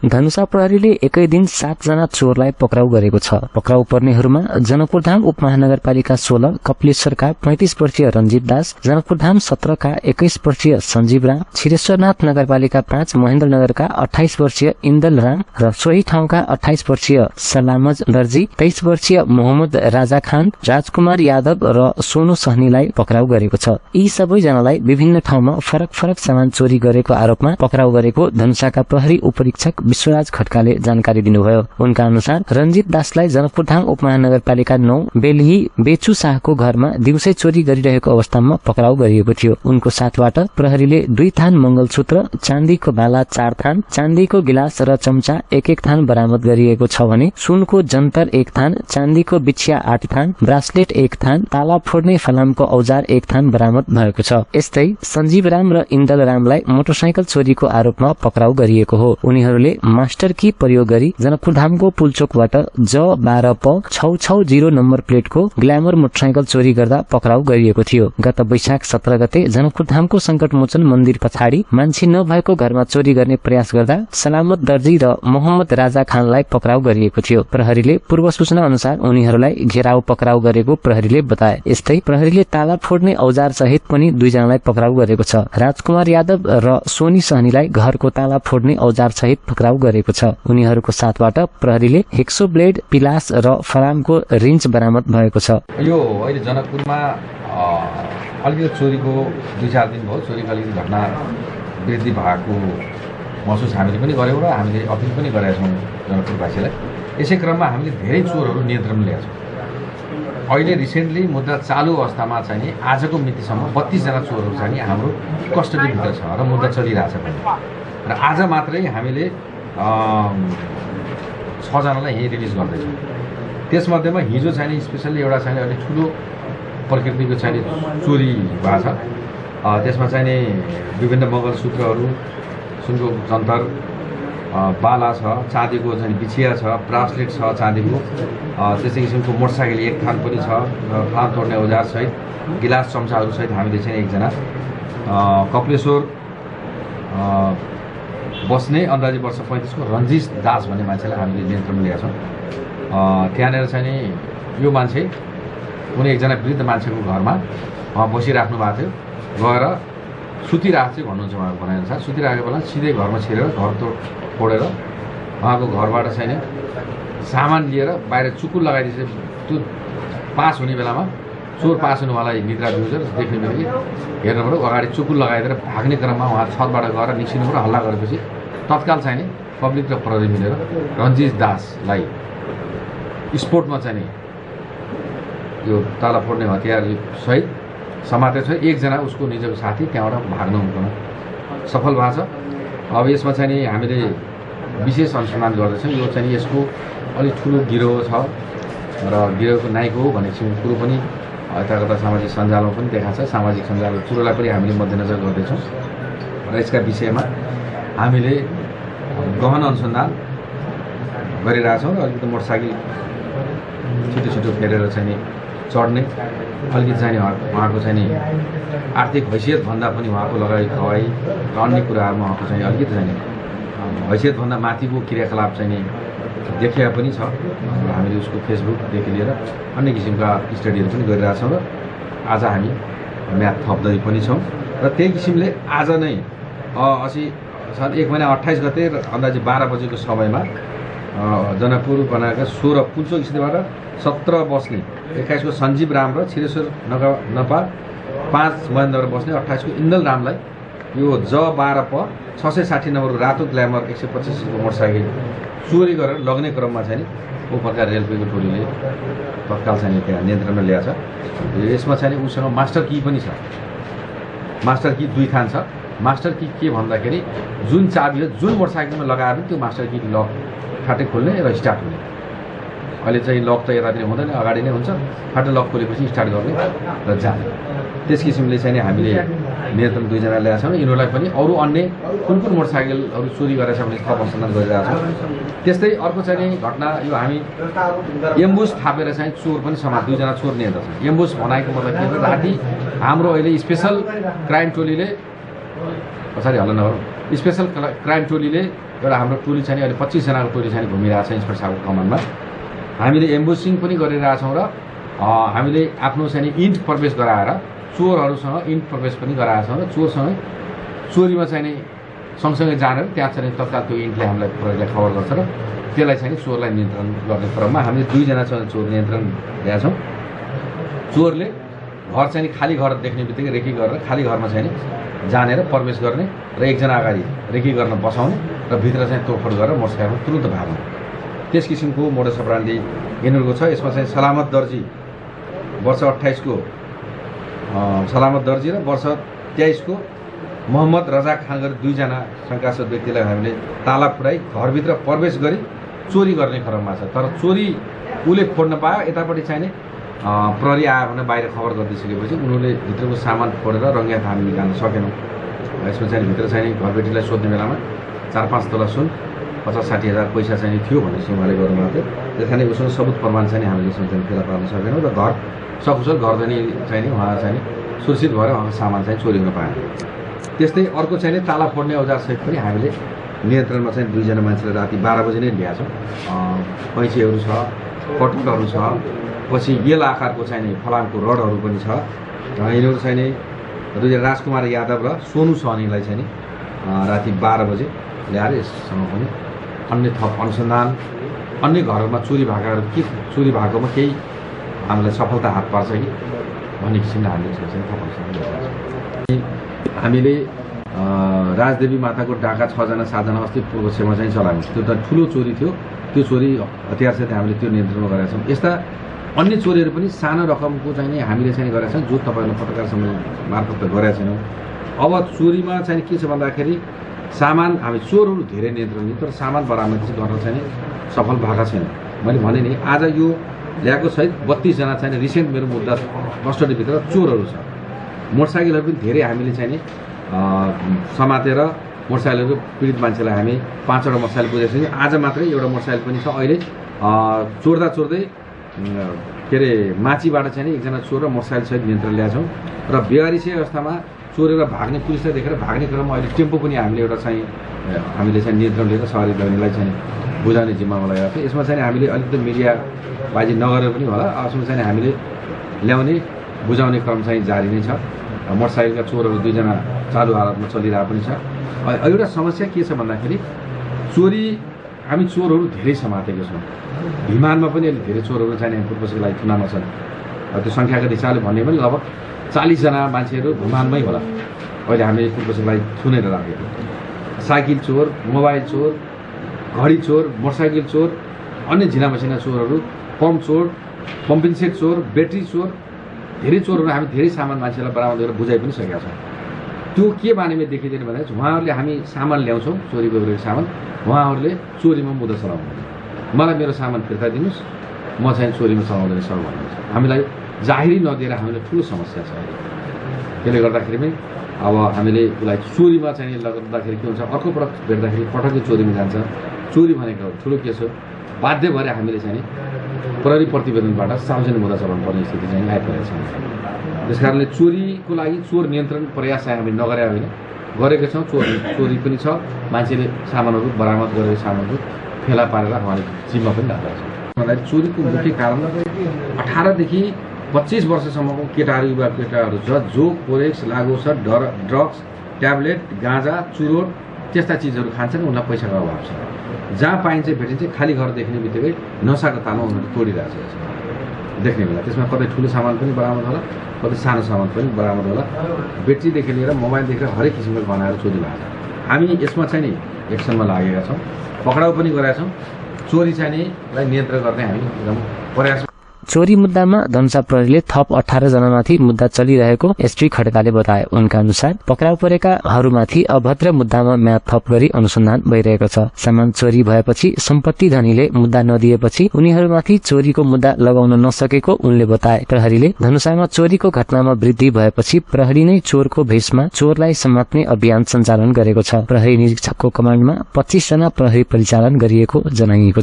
धनुषा प्रहरीले एकै दिन 7 जना चोरलाई पक्राउ गरेको छ। पक्राउ पर्नेहरूमा जनकपुरधाम उपमहानगरपालिका 16 कपिलेश्वरका 35 वर्षीय रञ्जित दास, जनकपुरधाम 17 का 21 वर्षीय सञ्जीव राम, छिरेश्वरनाथ नगरपालिका 5 महेन्द्रनगरका 28 वर्षीय इन्दल राम र सोही ठाउँका 28 वर्षीय सलामज दर्जी, 23 वर्षीय मोहम्मद राजा खान, राजकुमार यादव र सोनु सहनीलाई पक्राउ गरेको छ। यी सबैजनालाई विभिन्न ठाउँमा फरक फरक सामान चोरी गरेको आरोपमा पक्राउ गरेको धनुषाका प्रहरी उपरीक्षक विश्वराज खड्काले जानकारी दिनुभयो। उनका अनुसार रञ्जित दासलाई जनकपुरधाम उपमहानगरपालिका 9 बेलही बेचु शाहको घरमा दिउँसै चोरी गरिरहेको अवस्थामा पक्राउ गरिएको थियो। उनको साथबाट प्रहरीले 2 थान मंगलसूत्र, चाँदीको बाला 4 थान, चाँदीको गिलास र चम्चा 1-1 थान बरामद गरिएको छ भने सुनको जन्तर 1 थान, चाँदीको बिछिया 8 थान, ब्रासलेट 1 थान, ताला फोड्ने फलामको औजार 1 थान बरामद भएको छ। यस्तै सञ्जीव राम र इन्दल रामलाई मोटरसाइकल चोरीको आरोपमा पक्राउ गरिएको हो। उनीहरूले मास्टर की प्रयोग गरी जनकपुरधामको पुलचोकबाट J12 प 660 नम्बर प्लेटको ग्ल्यामर मोटरसाइकल चोरी गर्दा पक्राउ गरिएको थियो। गत वैशाख 17 गते जनकपुरधामको संकटमोचन मन्दिर पछाडि मान्छे नभएको घरमा चोरी गर्ने प्रयास गर्दा सलामत दर्जी र मोहम्मद राजा खानलाई पक्राउ गरिएको थियो। प्रहरीले पूर्व सूचना अनुसार उनीहरूलाई घेराउ पक्राउ गरेको प्रहरीले बताए। यस्तै प्रहरीले ताला फोड्ने औजार सहित पनि 2 जनालाई पक्राउ गरेको छ। राजकुमार यादव र सोनी सहनीलाई घरको ताला फोड्ने औजार सहित पक्राउ गरेको छ। उनीहरूको साथबाट प्रहरीले हेक्सो ब्लेड, पिलास र फलामको रिन्च बरामद भएको छ। यो अहिले जनकपुरमा अलिकति चोरीको 2-4 दिन भयो। चोरीको अलिकति घटना वृद्धि भएको महसुस हामीले पनि गर्यौँ र हामीले अपिल पनि गरेका छौँ जनकपुरवासीलाई। यसै क्रममा हामीले धेरै चोरहरू नियन्त्रणमा ल्याएका छौँ। अहिले रिसेन्टली मुद्दा चालु अवस्थामा चाहिँ नि आजको मितिसम्म 32 जना चोरहरू चाहिँ नि हाम्रो कस्टडीभित्र छ र मुद्दा चलिरहेछ पनि। र आज मात्रै हामीले 6 जनालाई यहीँ रिलिज गर्दैछौँ। त्यसमध्येमा हिजो चाहिँ नि स्पेसल्ली एउटा चाहिँ अलिक ठुलो प्रकृतिको चाहिँ चोरी भएको छ। त्यसमा चाहिँ नि विभिन्न मङ्गलसूत्रहरू, सुनको जन्तर, बाला छ, चाँदीको चाहिँ बिछिया छ, ब्रासलेट छ चाँदीको, त्यस्तै किसिमको मोटरसाइकल 1 थान पनि छ र फलाम तोड्ने औजार सहित गिलास चम्चाहरू सहित हामीले चाहिँ एकजना कपिलेश्वर बस्ने अन्दाजी वर्ष 35 को रञ्जित दास भन्ने मान्छेलाई हामीले नियन्त्रणमा लिएका छौँ। त्यहाँनिर चाहिँ नि यो मान्छे कुनै एकजना वृद्ध मान्छेको घरमा बसिराख्नु भएको थियो। गएर सुतिरहेको चाहिँ भन्नुहुन्छ उहाँको भनाइअनुसार। सुतिरहेको बेला सिधै घरमा छिरेर घर फोडेर उहाँको घरबाट चाहिँ नि सामान लिएर बाहिर चुकुल लगाइदिएपछि त्यो पास हुने बेलामा चोर पास हुनेवालाई निद्रा बिउजेर देख्ने बित्तिकै हेर्नुबाट अगाडि चुकुल लगाइदिएर भाग्ने क्रममा उहाँ छतबाट गएर निस्किनुबाट हल्ला गरेपछि तत्काल चाहिँ नि पब्लिक र प्रहरी मिलेर रञ्जित दासलाई स्पोर्टमा चाहिँ नि यो ताला फोड्ने हतियार सहित समातेको छ। 1 जना उसको निजको साथी त्यहाँबाट भाग्न सफल भएको छ। अब यसमा चाहिँ नि हामीले विशेष अनुसन्धान गर्दैछौँ। यो चाहिँ यसको अलिक ठुलो गिरोह छ र गिरोहको नायक हो भन्ने कुरो पनि यता सामाजिक सञ्जालमा पनि देखाएको छ। सामाजिक सञ्जाल कुरोलाई पनि हामीले मध्यनजर गर्दैछौँ र यसका विषयमा हामीले गहन अनुसन्धान गरिरहेछौँ। र अलिकति मोटरसाइकल छिटो फेरेर चाहिँ नि चढ्ने, अलिकति चाहिँ उहाँको चाहिँ नि आर्थिक हैसियतभन्दा पनि उहाँको लगाई खवाई र अन्य कुराहरूमा उहाँको चाहिँ अलिकति चाहिँ हैसियतभन्दा माथिको क्रियाकलाप चाहिँ नि देखिया पनि छ। हामीले उसको फेसबुकदेखि लिएर अन्य किसिमका स्टडीहरू पनि गरिरहेछौँ र आज हामी म्याथ थप्दै पनि छौँ। र त्यही किसिमले आज नै सन् 1 महिना 28 गते अन्दाजी 12 बजेको समयमा जनकपुर बनाएका 16 पुलचोक स्थितबाट 17 बस्ने 21 को सञ्जीव राम र छिरेश्वर नपा 5 महेन्द्रनगर बस्ने 28 को इन्दल रामलाई यो J12 प 660 नम्बरको रातो ग्ल्यामर 125 को मोटरसाइकल चोरी गरेर लग्ने क्रममा चाहिँ नि उपप्रकार रेलवेको टोलीले तत्काल चाहिँ त्यहाँ नियन्त्रणमा ल्याएको छ। यसमा चाहिँ उसँग मास्टर की पनि छ। मास्टर की 2 थान छ। मास्टर की के भन्दाखेरि जुन चाबी हो जुन मोटरसाइकलमा लगाएर त्यो मास्टर की लक फाटे खोल्ने र स्टार्ट हुने। अहिले चाहिँ लक त यतातिर हुँदैन, अगाडि नै हुन्छ। फाटे लक खोलेपछि स्टार्ट गर्ने र जाने। त्यस किसिमले चाहिँ हामीले नियन्त्रण 2 जना ल्याएका छौँ। यिनीहरूलाई पनि अरू अन्य कुन मोटरसाइकलहरू चोरी गरेछ भने थप अनुसन्धान गरिरहेका छौँ। त्यस्तै अर्को चाहिँ घटना यो हामी एम्बुस थापेर चाहिँ चोर पनि 2 जना चोर नियन्त्रण छन्। एम्बुस भनेको मतलब के हो? राति हाम्रो अहिले स्पेसल क्राइम टोलीले स्पेसल क्राइम टोलीले एउटा हाम्रो टोली चाहिँ अहिले 25 जनाको टोली चाहिँ घुमिरहेको छ इन्सपेक्टर साहबको कमानमा। हामीले एम्बुसिङ पनि गरिरहेछौँ र हामीले आफ्नो चाहिँ इन्ट प्रवेश गराएर चोरहरूसँग इन्ट प्रवेश पनि गराएछौँ र चोरसँग चोरीमा चाहिँ सँगसँगै जानेर त्यहाँ चाहिँ तत्काल त्यो इन्टले हामीलाई प्रहरीलाई खबर गर्छ र त्यसलाई चाहिँ चोरलाई नियन्त्रण गर्ने क्रममा हामीले 2 जना चोर नियन्त्रण ल्याएका छौँ। चोरले घर चाहिँ खाली घर देख्ने बित्तिकै रेकी गरेर खाली घरमा चाहिँ जानेर प्रवेश गर्ने र एकजना अगाडि रेकी गर्न बसाउने र भित्र चाहिँ तोडफोड गरेर मोटरसाइकलमा तुरुन्त भाग्ने त्यस किसिमको मोडस अपरान्डी यिनीहरूको छ। यसमा चाहिँ सलामत दर्जी वर्ष 28 को सलामत दर्जी र वर्ष 23 को मोहम्मद रजाक खान गरी 2 जना शङ्कास्पद व्यक्तिलाई हामीले ताला फुटाई घरभित्र प्रवेश गरी चोरी गर्ने क्रममा छ। तर चोरी उसले फोड्न पायो, यतापट्टि चाहिँ प्रहरी आयो भने बाहिर खबर गरिदिइसकेपछि उनीहरूले भित्रको सामान फोडेर रङ्गियात हामी निकाल्न सकेनौँ। यसमा चाहिँ भित्र चाहिँ घरबेटीलाई सोध्ने बेलामा 4-5 तोला सुन 50-60 हजार पैसा चाहिँ थियो भन्ने उहाँले गर्नुभएको थियो। त्यस कारण उसँग सबुत प्रमाण चाहिँ हामीले यसमा चाहिँ फेला पार्न सकेनौँ र घर सकुशल घरधनी चाहिँ उहाँ चाहिँ सुरक्षित भएर उहाँको सामान चाहिँ चोरी हुन पाएन। त्यस्तै अर्को चाहिँ ताला फोड्ने औजारसहित पनि हामीले नियन्त्रणमा चाहिँ 2 जना मान्छेलाई राति 12 बजे नै ल्याएछौँ। कैँचीहरू छ, कटुटहरू छ, पछि येल आकारको चाहिँ फलामको रडहरू पनि छ। यिनीहरू चाहिँ नि राजकुमार यादव र सोनु सहनीलाई चाहिँ राति 12 बजे ल्याएर यससँग पनि अन्य थप अनुसन्धान अन्य घरहरूमा चोरी भएकाहरू के चोरी भएकोमा केही हामीलाई सफलता हात पार्छ कि भन्ने किसिमले हामीले चाहिँ थप अनुसन्धान हामीले राजदेवी माताको डाका 6 जना 7 जना अस्ति पूर्व सेवा चाहिँ चलायौँ। त्यो त ठुलो चोरी थियो, त्यो चोरी हतियारसहित हामीले त्यो नियन्त्रणमा गरेका छौँ। यस्ता अन्य चोरीहरू पनि सानो रकमको चाहिँ हामीले चाहिँ गरेका छौँ जो तपाईँलाई पत्रकार सम्मेलन मार्फत त गरेका छैनौँ। अब चोरीमा चाहिँ के छ भन्दाखेरि सामान हामी चोरहरू धेरै नियन्त्रण लियौँ तर सामान बरामद गर्न चाहिँ सफल भएका छैन। मैले भने नि आज यो ल्याएको सहित 32 जना चाहिँ रिसेन्ट मेरो मुद्दा कस्टडीभित्र चोरहरू छ। मोटरसाइकलहरू पनि धेरै हामीले चाहिँ समातेर मोटरसाइकलहरू पीडित मान्छेलाई हामी 5 वटा मोटरसाइकल बुझेको छौँ। आज मात्रै एउटा मोटरसाइकल पनि छ। अहिले चोर्दै के अरे माचीबाट चाहिँ एकजना चोर र मोटरसाइकल सहित नियन्त्रण ल्याएछौँ र बेवारिसे अवस्थामा चोरेर भाग्ने पुलिसलाई देखेर भाग्ने क्रममा अहिले टेम्पो पनि हामीले एउटा चाहिँ हामीले चाहिँ नियन्त्रण लिएर सवारी ल्याउनेलाई चाहिँ बुझाउने जिम्मामा लगाएको थियो। यसमा चाहिँ हामीले अलिकति मिडियाबाजी नगरेर पनि होला यसमा चाहिँ हामीले ल्याउने बुझाउने क्रम चाहिँ जारी नै छ। मोटरसाइकलका चोरहरू 2 जना चालु हालतमा चलिरहेको पनि छ। एउटा समस्या के छ भन्दाखेरि चोरी हामी चोरहरू धेरै समातेका छौँ। विमानमा पनि अहिले धेरै चोरहरू चाहिँ पूर्वपक्षको लागि थुनामा छन्। त्यो सङ्ख्याको हिसाबले भन्ने पनि लगभग 40 जना मान्छेहरू विमानमै होला अहिले हामीले पूर्वपक्षको लागि थुनेर राखेको। साइकल चोर, मोबाइल चोर, घडी चोर, मोटरसाइकल चोर, अन्य झिना मसिना चोरहरू, पम्प चोर, पम्पिङ सेट चोर, ब्याट्री चोर, धेरै चोरहरू हामी धेरै सामान मान्छेलाई बरामद गरेर बुझाइ पनि सकेका छौँ। त्यो के बारेमा देखिँदैन भन्दा उहाँहरूले हामी सामान ल्याउँछौँ चोरी गरेको सामान, उहाँहरूले चोरीमा मुद्दा चलाउनु मलाई मेरो सामान फिर्ता दिनुहोस् म चाहिँ चोरीमा चलाउँदैन सर भन्नुहुन्छ। हामीलाई जाहिरी नदिएर हामीलाई ठुलो समस्या छ। त्यसले गर्दाखेरि पनि अब हामीले उसलाई चोरीमा चाहिँ लगाउँदाखेरि के हुन्छ अर्को पटक भेट्दाखेरि पटक्कै चोरीमा जान्छ। चोरी भनेको ठुलो केस हो। बाध्य भएर हामीले चाहिँ प्रहरी प्रतिवेदनबाट सार्वजनिक मुद्दा चलाउनु पर्ने स्थिति चाहिँ आइपरेको छ। त्यस कारणले चोरीको लागि चोर नियन्त्रण प्रयास चाहिँ हामीले नगरे होइन गरेका छौँ। चोरी पनि छ। मान्छेले सामानहरू बरामद गरेको सामानहरू फेला पारेर उहाँले जिम्मा पनि राखेका छौँ। मलाई चोरीको मुख्य कारण 18 देखि 25 वर्षसम्मको केटाहरू युवा केटाहरू छ जो कोरेक्स, लागोस, ड्रग्स, ट्याब्लेट, गाँजा, चुरोट त्यस्ता चिजहरू खान्छन्। उनीहरूलाई पैसाको अभाव छ। जहाँ पाइन्छ भेटिन्छ खाली घर देख्ने बित्तिकै नसाको तालमा उनीहरू तोडिरहेको छ देख्ने बेला। त्यसमा कतै ठुलो सामान पनि बरामद होला, कतै सानो सामान पनि बरामद होला। ब्याट्रीदेखि लिएर मोबाइलदेखि हरेक किसिमको बनाएर चोरी भएको छ। हामी यसमा चाहिँ नि एक्सनमा लागेका छौँ, पक्राउ पनि गरेका छौँ। चोरी चाहिँ नि नियन्त्रण गर्ने हामी एकदम प्रयास। चोरी मुद्दामा धनुषा प्रहरीले थप 18 जनामाथि मुद्दा चलिरहेको एसपी खड्काले बताए। उनका अनुसार पक्राउ परेकाहरूमाथि अभद्र मुद्दामा म्याद थप गरी अनुसन्धान भइरहेको छ। सामान चोरी भएपछि सम्पत्ति धनीले मुद्दा नदिएपछि उनीहरूमाथि चोरीको मुद्दा लगाउन नसकेको उनले बताए। प्रहरीले धनुषामा चोरीको घटनामा वृद्धि भएपछि प्रहरी नै चोरको भेषमा चोरलाई समात्ने अभियान सञ्चालन गरेको छ। प्रहरी निरीक्षकको कमाण्डमा 25 जना प्रहरी परिचालन गरिएको जनाइएको छ।